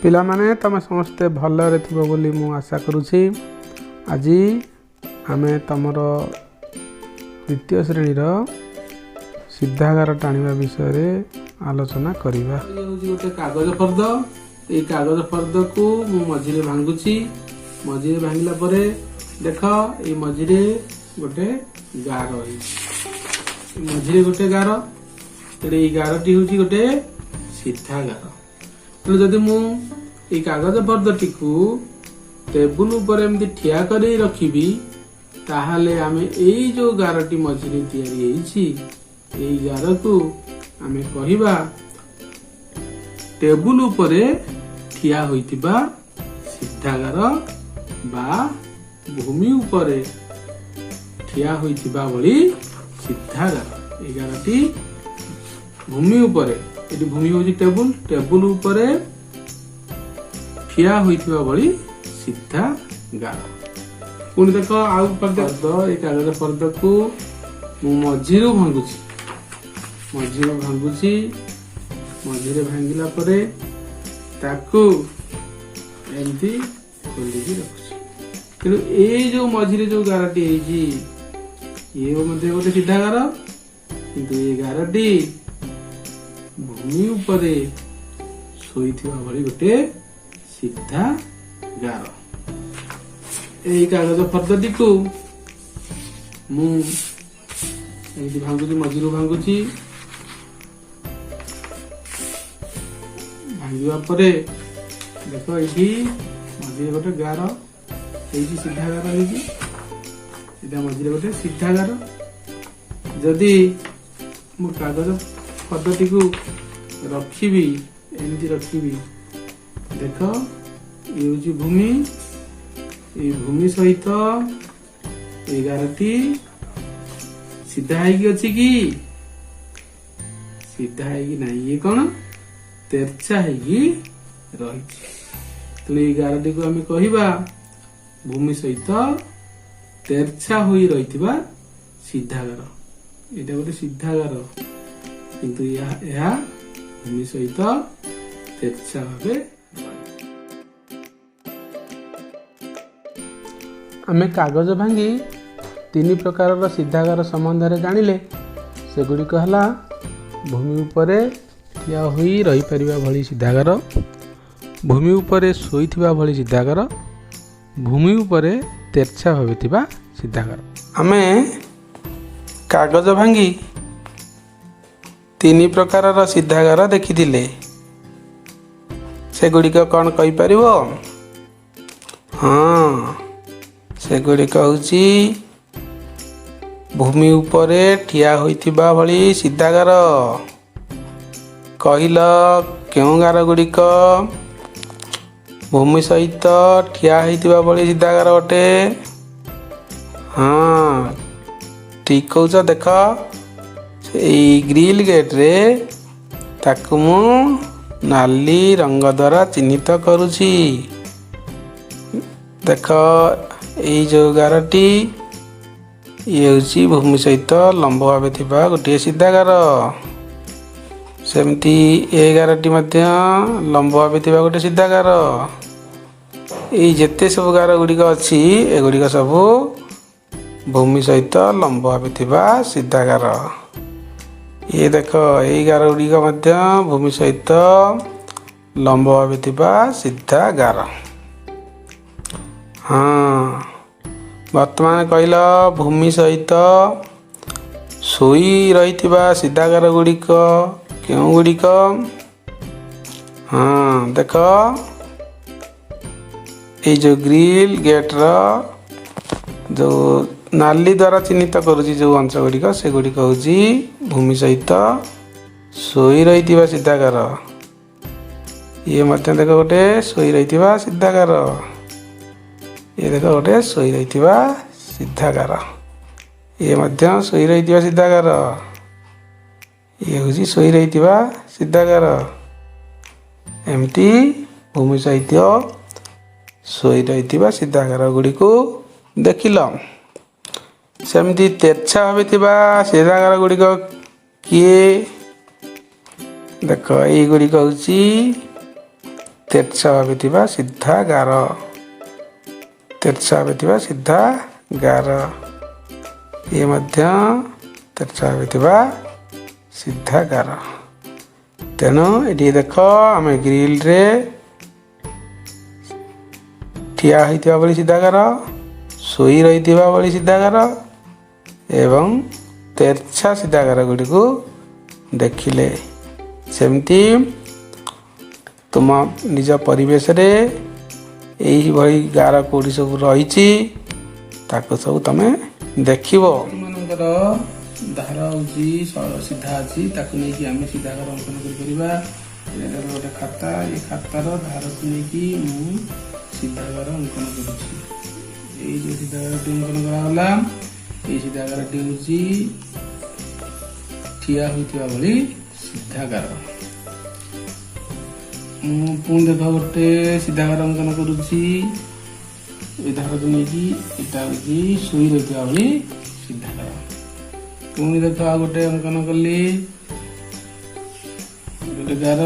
ପିଲାମାନେ, ତୁମେ ସମସ୍ତେ ଭଲରେ ଥିବ ବୋଲି ମୁଁ ଆଶା କରୁଛି। ଆଜି ଆମେ ତୁମର ଦ୍ୱିତୀୟ ଶ୍ରେଣୀର ସିଧାଗାର ଟାଣିବା ବିଷୟରେ ଆଲୋଚନା କରିବା। ଇଏ ହେଉଛି ଗୋଟେ କାଗଜ ଫର୍ଦ୍ଦ। ଏଇ କାଗଜ ଫର୍ଦ୍ଦକୁ ମୁଁ ମଝିରେ ଭାଙ୍ଗୁଛି। ମଝିରେ ଭାଙ୍ଗିଲା ପରେ ଦେଖ, ଏଇ ମଝିରେ ଗୋଟେ ଗାର ହେଇଛି। ମଝିରେ ଗୋଟେ ଗାର। ତେଣୁ ଏଇ ଗାରଟି ହେଉଛି ଗୋଟେ ସିଧା ଗାର। ତେଣୁ ଯଦି ମୁଁ ଏଇ କାଗଜ ଫର୍ଦ୍ଦଟିକୁ ଟେବୁଲ ଉପରେ ଏମିତି ଠିଆ କରି ରଖିବି, ତାହେଲେ ଆମେ ଏଇ ଯୋଉ ଗାରଟି ମଝିରେ ତିଆରି ହେଇଛି, ଏଇ ଗାରକୁ ଆମେ କହିବା ଟେବୁଲ ଉପରେ ଠିଆ ହୋଇଥିବା ସିଧା ଗାର ବା ଭୂମି ଉପରେ ଠିଆ ହୋଇଥିବା ଭଳି ସିଧା ଗାର। ଏଇ ଗାରଟି ଭୂମି ଉପରେ, ଏଠି ଭୂମି ହେଉଛି ଟେବୁଲ, ଟେବୁଲ ଉପରେ ଠିଆ ହୋଇଥିବା ଭଳି ସିଧା ଗାର। ପୁଣି ଦେଖ, ଆଉ ଫର୍ଦ୍ଦ, ଏଇ କାଗଜ ଫର୍ଦ୍ଦକୁ ମୁଁ ମଝିରୁ ଭାଙ୍ଗୁଛି। ମଝିରୁ ଭାଙ୍ଗୁଛି। ମଝିରେ ଭାଙ୍ଗିଲା ପରେ ତାକୁ ଏମିତି ଖୋଲିକି ରଖୁଛି। ତେଣୁ ଏଇ ଯୋଉ ମଝିରେ ଯୋଉ ଗାରଟି ହେଇଛି, ଇଏ ମଧ୍ୟ ଗୋଟେ ସିଧା ଗାର, କିନ୍ତୁ ଏଇ ଗାରଟି ଭୂମି ଉପରେ ଶୋଇଥିବା ଭଳି ଗୋଟେ ସିଧା ଗାର। ଏଇ କାଗଜ ଫର୍ଦ୍ଦଟିକୁ ମୁଁ ଏମିତି ଭାଙ୍ଗୁଛି, ମଝିରୁ ଭାଙ୍ଗୁଛି। ଭାଙ୍ଗିବା ପରେ ଦେଖ, ଏଇଠି ମଝିରେ ଗୋଟେ ଗାର ହେଇଛି, ସିଧା ଗାର ହେଇଛି। ଏଇଟା ମଝିରେ ଗୋଟେ ସିଧା ଗାର। ଯଦି ମୁଁ କାଗଜ ଫର୍ଦ୍ଦଟିକୁ ରଖିବି, ଏମିତି ରଖିବି, ଦେଖ, ଇଏ ହେଉଛି ଭୂମି। ଏଇ ଭୂମି ସହିତ ଏଇ ଗାରଟି ସିଧା ହେଇକି ଅଛି କି? ସିଧା ହେଇକି ନାହିଁ। ଇଏ କଣ ତେରଛା ହେଇକି ରହିଛି। ତେଣୁ ଏଇ ଗାରଟିକୁ ଆମେ କହିବା ଭୂମି ସହିତ ତେରଛା ହୋଇ ରହିଥିବା ସିଧା ଗାର। ଏଇଟା ଗୋଟେ ସିଧା ଗାର, କିନ୍ତୁ ଏହା ଭୂମି ସହିତ ତେରଛା ଭାବେ ରହିଛି। ଆମେ କାଗଜ ଭାଙ୍ଗି ତିନି ପ୍ରକାରର ସିଧାଗାର ସମ୍ବନ୍ଧରେ ଜାଣିଲେ। ସେଗୁଡ଼ିକ ହେଲା ଭୂମି ଉପରେ ଠିଆ ହୋଇ ରହିପାରିବା ଭଳି ସିଧାଗାର, ଭୂମି ଉପରେ ଶୋଇଥିବା ଭଳି ସିଧାଗାର, ଭୂମି ଉପରେ ତେରଛା ଭାବେ ଥିବା ସିଧାଗାର। ଆମେ କାଗଜ ଭାଙ୍ଗି ତିନି ପ୍ରକାରର ସିଧାଗାର ଦେଖିଥିଲେ। ସେଗୁଡ଼ିକ କ'ଣ କହିପାରିବ? ହଁ, ସେଗୁଡ଼ିକ ହେଉଛି ଭୂମି ଉପରେ ଠିଆ ହୋଇଥିବା ଭଳି ସିଧାଗାର। କହିଲ, କେଉଁ ଗାର ଗୁଡ଼ିକ ଭୂମି ସହିତ ଠିଆ ହୋଇଥିବା ଭଳି ସିଧାଗାର ଅଟେ? ହଁ, ଠିକ୍ କହୁଛ। ଦେଖ, ଏଇ ଗ୍ରିଲ୍ ଗେଟ୍ରେ ତାକୁ ମୁଁ ନାଲି ରଙ୍ଗ ଦ୍ୱାରା ଚିହ୍ନିତ କରୁଛି। ଦେଖ, ଏଇ ଯୋଉ ଗାରଟି, ଇଏ ହେଉଛି ଭୂମି ସହିତ ଲମ୍ବ ଭାବେ ଥିବା ଗୋଟିଏ ସିଧା ଗାର। ସେମିତି ଏ ଗାରଟି ମଧ୍ୟ ଲମ୍ବ ଭାବେ ଥିବା ଗୋଟେ ସିଧା ଗାର। ଏଇ ଯେତେ ସବୁ ଗାର ଗୁଡ଼ିକ ଅଛି, ଏଗୁଡ଼ିକ ସବୁ ଭୂମି ସହିତ ଲମ୍ବ ଭାବେ ଥିବା ସିଧା ଗାର। ଇଏ ଦେଖ, ଏଇ ଗାର ଗୁଡ଼ିକ ମଧ୍ୟ ଭୂମି ସହିତ ଲମ୍ବ ଭାବେ ଥିବା ସିଧା ଗାର। ହଁ, ବର୍ତ୍ତମାନ କହିଲ, ଭୂମି ସହିତ ଶୋଇ ରହିଥିବା ସିଧା ଗାର ଗୁଡ଼ିକ କେଉଁ ଗୁଡ଼ିକ? ହଁ, ଦେଖ, ଏଇ ଯୋଉ ଗ୍ରିଲ୍ ଗେଟ୍ର ଯୋଉ ନାଲି ଦ୍ୱାରା ଚିହ୍ନିତ କରୁଛି ଯୋଉ ଅଂଶ ଗୁଡ଼ିକ, ସେଗୁଡ଼ିକ ହେଉଛି ଭୂମି ସହିତ ଶୋଇ ରହିଥିବା ସିଧା ଗାର। ଇଏ ମଧ୍ୟ ଦେଖ, ଗୋଟେ ଶୋଇ ରହିଥିବା ସିଧା ଗାର। ଇଏ ଦେଖ, ଗୋଟେ ଶୋଇ ରହିଥିବା ସିଧା ଗାର। ଇଏ ମଧ୍ୟ ଶୋଇ ରହିଥିବା ସିଧା ଗାର। ଇଏ ହେଉଛି ଶୋଇ ରହିଥିବା ସିଧା ଗାର। ଏମିତି ଭୂମି ସହିତ ଶୋଇ ରହିଥିବା ସିଧା ଗାର ଗୁଡ଼ିକୁ ଦେଖିଲ। ସେମିତି ତେର୍ଛା ଭାବେ ଥିବା ସିଧା ଗାର ଗୁଡ଼ିକ କିଏ? ଦେଖ, ଏଇଗୁଡ଼ିକ ହେଉଛି ତେର୍ଛା ଭାବେ ଥିବା ସିଧା ଗାର, ତେର୍ଛା ଭାବେ ଥିବା ସିଧା ଗାର। ଇଏ ମଧ୍ୟ ତେର୍ଛା ଭାବେ ଥିବା ସିଧା ଗାର। ତେଣୁ ଏଠି ଦେଖ, ଆମେ ଗ୍ରିଲରେ ଠିଆ ହୋଇଥିବା ଭଳି ସିଧା ଗାର, ଶୋଇ ରହିଥିବା ଭଳି ସିଧା ଗାର ଏବଂ ତେର୍ଛା ସିଧା ଗାର ଗୁଡ଼ିକୁ ଦେଖିଲେ। ସେମିତି ତୁମ ନିଜ ପରିବେଶରେ ଏଇଭଳି ଗାର କେଉଁଠି ସବୁ ରହିଛି, ତାକୁ ସବୁ ତମେ ଦେଖିବ। ମାନଙ୍କର ଧାର ହେଉଛି ସିଧା ଅଛି, ତାକୁ ନେଇକି ଆମେ ସିଧା ଗାର ଅଙ୍କନ କରିପାରିବା। ଏଇଟା ଗୋଟେ ଖାତା। ଏ ଖାତାର ଧାରକୁ ନେଇକି ମୁଁ ସିଧା ଗାର ଅଙ୍କନ କରୁଛି। ଏଇ ଯୋଉ ସିଧା ଗାରଟି ଅଙ୍କନ କରାଗଲା, ଏଇ ସିଧା ଗାରଟି ହେଉଛି ଠିଆ ହୋଇଥିବା ଭଳି ସିଧା ଗାର। ମୁଁ ପୁଣି ଦେଖ ଗୋଟେ ସିଧା ଗାର ଅଙ୍କନ କରୁଛି ଏଇ ଧାରକୁ ନେଇକି। ଏଇଟା ହେଉଛି ଶୋଇ ରହିଥିବା ଭଳି ସିଧା ଗାର। ପୁଣି ଦେଖ, ଆଉ ଗୋଟେ ଅଙ୍କନ କଲି ଗୋଟେ ଗାର।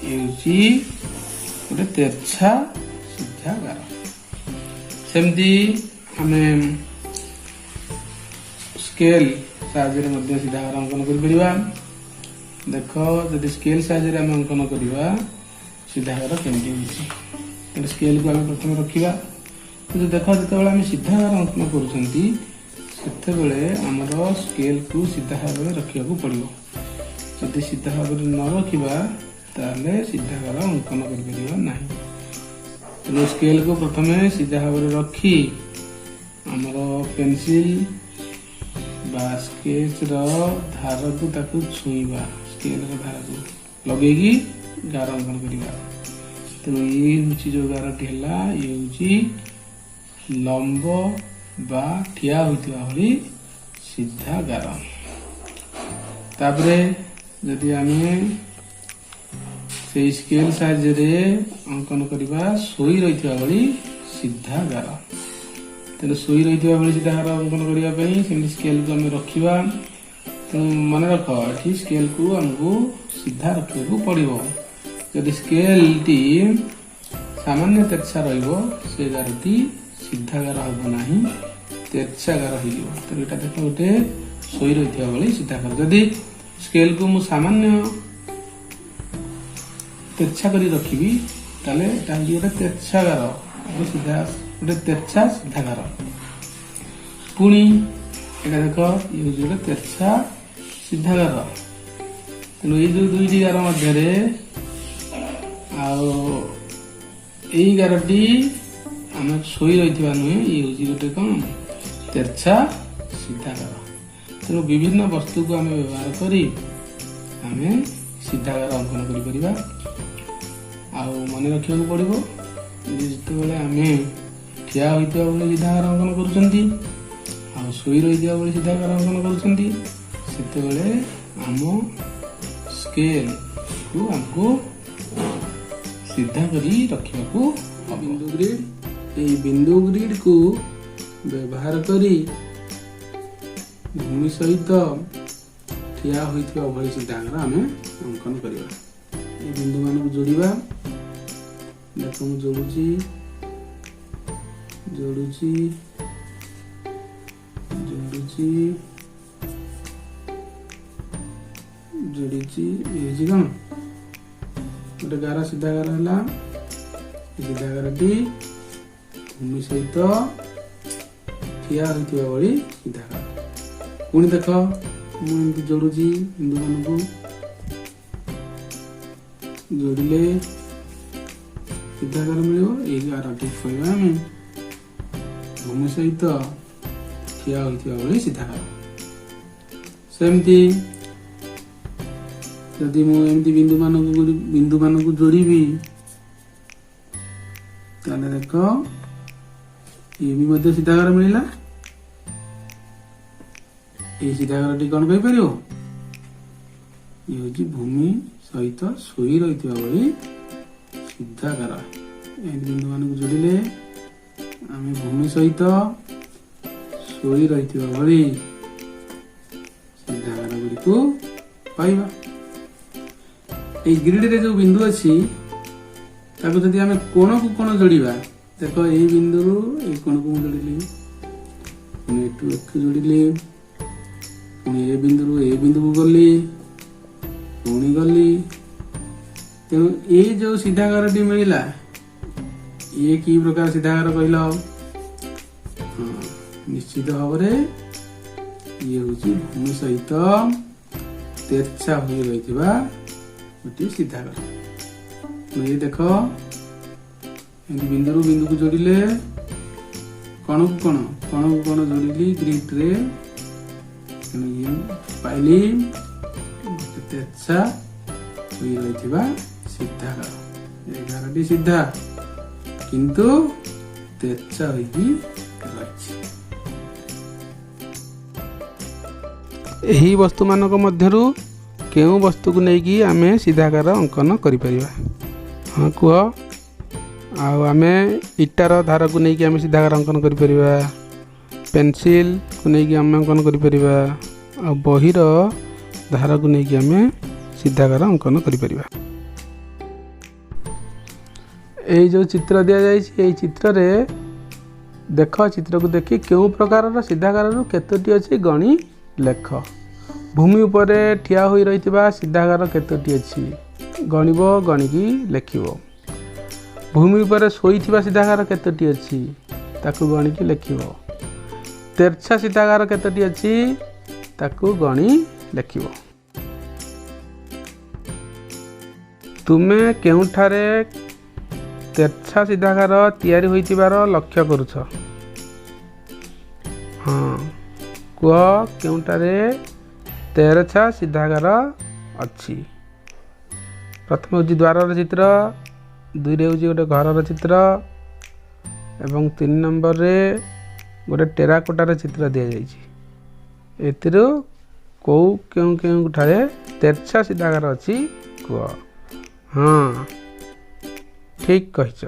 ଇଏ ହେଉଛି ଗୋଟେ ତେର୍ଛା ସିଧା ଗାର। ସେମିତି ଆମେ ସ୍କେଲ ସାହାଯ୍ୟରେ ମଧ୍ୟ ସିଧା ଗାର ଅଙ୍କନ କରିପାରିବା। ଦେଖ, ଯଦି ସ୍କେଲ ସାହାଯ୍ୟରେ ଆମେ ଅଙ୍କନ କରିବା, ସିଧା ଗାର କେମିତି ହେଉଛି। ଗୋଟେ ସ୍କେଲକୁ ଆମେ ପ୍ରଥମେ ରଖିବା। କିନ୍ତୁ ଦେଖ, ଯେତେବେଳେ ଆମେ ସିଧା ଗାର ଅଙ୍କନ କରୁଛନ୍ତି, ସେତେବେଳେ ଆମର ସ୍କେଲକୁ ସିଧା ଭାବରେ ରଖିବାକୁ ପଡ଼ିବ। ଯଦି ସିଧା ଭାବରେ ନ ରଖିବା, ତାହେଲେ ସିଧା ଗାର ଅଙ୍କନ କରିପାରିବା ନାହିଁ। ତେଣୁ ସ୍କେଲକୁ ପ୍ରଥମେ ସିଧା ଭାବରେ ରଖି ଆମର ପେନସିଲ ବା ସ୍କେଚର ଧାରକୁ ତାକୁ ଛୁଇଁବା, ସ୍କେଲର ଧାରକୁ ଲଗେଇକି ଗାର ଅଙ୍କନ କରିବା। ତେଣୁ ଇଏ ହେଉଛି ଯୋଉ ଗାରଟି ହେଲା, ଇଏ ହେଉଛି ଲମ୍ବ ବା ଠିଆ ହୋଇଥିବା ଭଳି ସିଧା ଗାର। ତାପରେ ଯଦି ଆମେ ସେଇ ସ୍କେଲ ସାହାଯ୍ୟରେ ଅଙ୍କନ କରିବା ଶୋଇ ରହିଥିବା ଭଳି ସିଧା ଗାର, ତେଣୁ ଶୋଇ ରହିଥିବା ଭଳି ସିଧା ଗାର ଅଙ୍କନ କରିବା ପାଇଁ ସେମିତି ସ୍କେଲକୁ ଆମେ ରଖିବା। ତେଣୁ ମନେ ରଖ, ଏଠି ସ୍କେଲକୁ ଆମକୁ ସିଧା ରଖିବାକୁ ପଡ଼ିବ। ଯଦି ସ୍କେଲଟି ସାମାନ୍ୟ ତେର୍ଛା ରହିବ, ସେ ଗାରଟି ସିଧା ଗାର ହେବ ନାହିଁ, ତେର୍ଛା ଗାର ହେଇଯିବ। ତେଣୁ ଏଇଟା ଦେଖ, ଗୋଟେ ଶୋଇ ରହିଥିବା ଭଳି ସିଧା ଗାର। ଯଦି ସ୍କେଲକୁ ମୁଁ ସାମାନ୍ୟ ତେର୍ଛା କରି ରଖିବି, ତାହେଲେ ଏଟା ହେଉଛି ଗୋଟେ ତେର୍ଛା ଗାର, ଗୋଟେ ସିଧା, ଗୋଟେ ତେର୍ଛା ସିଧା ଗାର। ପୁଣି ଏଇଟା ଦେଖ, ଇଏ ହେଉଛି ଗୋଟେ ତେର୍ଛା ସିଧା ଗାର। ତେଣୁ ଏଇ ଯୋଉ ଦୁଇଟି ଗାର ମଧ୍ୟରେ ଆଉ ଏଇ ଗାରଟି ଆମେ ଶୋଇ ରହିଥିବା ନୁହେଁ, ଇଏ ହେଉଛି ଗୋଟେ କଣ ତେର୍ଛା ସିଧା ଗାର। ତେଣୁ ବିଭିନ୍ନ ବସ୍ତୁକୁ ଆମେ ବ୍ୟବହାର କରି ଆମେ ସିଧା ଗାର ଅଙ୍କନ କରିପାରିବା। ଆଉ ମନେ ରଖିବାକୁ ପଡ଼ିବ ଯେ ଯେତେବେଳେ ଆମେ ଠିଆ ହୋଇଥିବା ଭଳି ସିଧା ଗାର ଅଙ୍କନ କରୁଛନ୍ତି ଆଉ ଶୋଇ ରହିଥିବା ଭଳି ସିଧା ଗାର ଅଙ୍କନ କରୁଛନ୍ତି, ସେତେବେଳେ ଆମ ସ୍କେଲକୁ ଆମକୁ ସିଧା କରି ରଖିବାକୁ ହବ। ବିନ୍ଦୁ ଗ୍ରିଡ୍, ଏଇ ବିନ୍ଦୁ ଗ୍ରିଡ୍କୁ ବ୍ୟବହାର କରି ଭୂମି ସହିତ ଠିଆ ହୋଇଥିବା ଭଳି ସିଧା ଗାର ଆମେ ଅଙ୍କନ କରିବା। ଏଇ ବିନ୍ଦୁମାନଙ୍କୁ ଯୋଡ଼ିବା। ଦେଖ, ମୁଁ ଯୋଡୁଛି, ଯୋଡୁଛି, ଯୋଡୁଛି, ଯୋଡ଼ିଛି। ଇଏ ହେଉଛି କଣ ଗୋଟେ ଗାର, ସିଧା ଗାର ହେଲା। ଏ ସିଧା ଗାରଟି ଭୂମି ସହିତ ଠିଆ ହୋଇଥିବା ଭଳି ସିଧା ଗାର। ପୁଣି ଦେଖ, ମୁଁ ଏମିତି ଯୋଡୁଛି ବିନ୍ଦୁମାନଙ୍କୁ। ଯୋଡ଼ିଲେ ସିଧା ଗାର ମିଳିବ। ଏଇ ଗାରଟି କହିବା ଆମେ ଭୂମି ସହିତ ଠିଆ ହୋଇଥିବା ଭଳି ସିଧା ଗାର। ସେମିତି ଯଦି ମୁଁ ଏମିତି ବିନ୍ଦୁମାନଙ୍କୁ ଯୋଡ଼ିବି, ତାହେଲେ ଦେଖ, ଇଏ ବି ମଧ୍ୟ ସିଧା ଗାର ମିଳିଲା। ଏଇ ସିଧା ଗାରଟି କଣ କହିପାରିବ? ଇଏ ହେଉଛି ଭୂମି ସହିତ ଶୋଇ ରହିଥିବା ଭଳି ସିଧା ଗାର। ଏମିତି ବିନ୍ଦୁମାନଙ୍କୁ ଯୋଡ଼ିଲେ ଆମେ ଭୂମି ସହିତ ଶୋଇ ରହିଥିବା ଭଳି ସିଧା ଗାର ଗୁଡ଼ିକୁ ପାଇବା। ଏଇ ଗ୍ରିଡରେ ଯୋଉ ବିନ୍ଦୁ ଅଛି, ତାକୁ ଯଦି ଆମେ କୋଣକୁ କୋଣ ଯୋଡ଼ିବା, ଦେଖ ଏଇ ବିନ୍ଦୁରୁ ଏଇ କୋଣକୁ ମୁଁ ଯୋଡ଼ିଲି, ପୁଣି ଏଠୁ ଏଠୁ ଯୋଡ଼ିଲି, ପୁଣି ଏ ବିନ୍ଦୁରୁ ଏ ବିନ୍ଦୁକୁ ଗଲି, ପୁଣି ଗଲି। ତେଣୁ ଏଇ ଯୋଉ ସିଧାଗାରଟି ମିଳିଲା, ଇଏ କି ପ୍ରକାର ସିଧାଗାର କହିଲ? ହଁ, ନିଶ୍ଚିତ ଭାବରେ ଇଏ ହଉଛି ଭୂମି ସହିତ ତେର୍ଛା ହୋଇ ରହିଥିବା ଗୋଟିଏ ସିଧାଗାର। ଇଏ ଦେଖ, ଏମିତି ବିନ୍ଦୁରୁ ବିନ୍ଦୁକୁ ଯୋଡ଼ିଲେ, କଣକୁ କଣ, କଣକୁ କଣ ଯୋଡ଼ିଲି ଗ୍ରିଡରେ, ତେଣୁ ଇଏ ପାଇଲି ଗୋଟେ ତେର୍ଛା ହୋଇ ରହିଥିବା ସିଧାଗାର। ଏ ଗାରଟି ସିଧା କିନ୍ତୁ ତେର୍ଛା ହୋଇକି ରହିଛି। ଏହି ବସ୍ତୁମାନଙ୍କ ମଧ୍ୟରୁ କେଉଁ ବସ୍ତୁକୁ ନେଇକି ଆମେ ସିଧାଗାର ଅଙ୍କନ କରିପାରିବା? ହଁ, କୁହ। ଆଉ ଆମେ ଇଟାର ଧାରକୁ ନେଇକି ଆମେ ସିଧାଗାର ଅଙ୍କନ କରିପାରିବା, ପେନସିଲକୁ ନେଇକି ଆମେ ଅଙ୍କନ କରିପାରିବା, ଆଉ ବହିର ଧାରକୁ ନେଇକି ଆମେ ସିଧାଗାର ଅଙ୍କନ କରିପାରିବା। ଏଇ ଯେଉଁ ଚିତ୍ର ଦିଆଯାଇଛି, ଏଇ ଚିତ୍ରରେ ଦେଖ, ଚିତ୍ରକୁ ଦେଖି କେଉଁ ପ୍ରକାରର ସିଧାଗାରରୁ କେତୋଟି ଅଛି ଗଣି ଲେଖ। ଭୂମି ଉପରେ ଠିଆ ହୋଇ ରହିଥିବା ସିଧାଗାର କେତୋଟି ଅଛି ଗଣିବ, ଗଣିକି ଲେଖିବ। ଭୂମି ଉପରେ ଶୋଇଥିବା ସିଧାଗାର କେତୋଟି ଅଛି ତାକୁ ଗଣିକି ଲେଖିବ। ତେର୍ଛା ସିଧାଗାର କେତୋଟି ଅଛି ତାକୁ ଗଣି ଲେଖିବ। ତୁମେ କେଉଁଠାରେ ତେର୍ଛା ସିଧାଗାର ତିଆରି ହୋଇଥିବାର ଲକ୍ଷ୍ୟ କରୁଛ? ହଁ, କୁହ, କେଉଁଠାରେ ତେରଛା ସିଧାଗାର ଅଛି? ପ୍ରଥମେ ହେଉଛି ଦ୍ୱାରର ଚିତ୍ର, ଦୁଇରେ ହେଉଛି ଗୋଟେ ଘରର ଚିତ୍ର ଏବଂ 3 ନମ୍ବରରେ ଗୋଟେ ଟେରାକୋଟାର ଚିତ୍ର ଦିଆଯାଇଛି। ଏଥିରୁ କେଉଁ କେଉଁ କେଉଁଠାରେ ତେର୍ଛା ସିଧାଗାର ଅଛି କୁହ। ହଁ, ଠିକ୍ କହିଛ।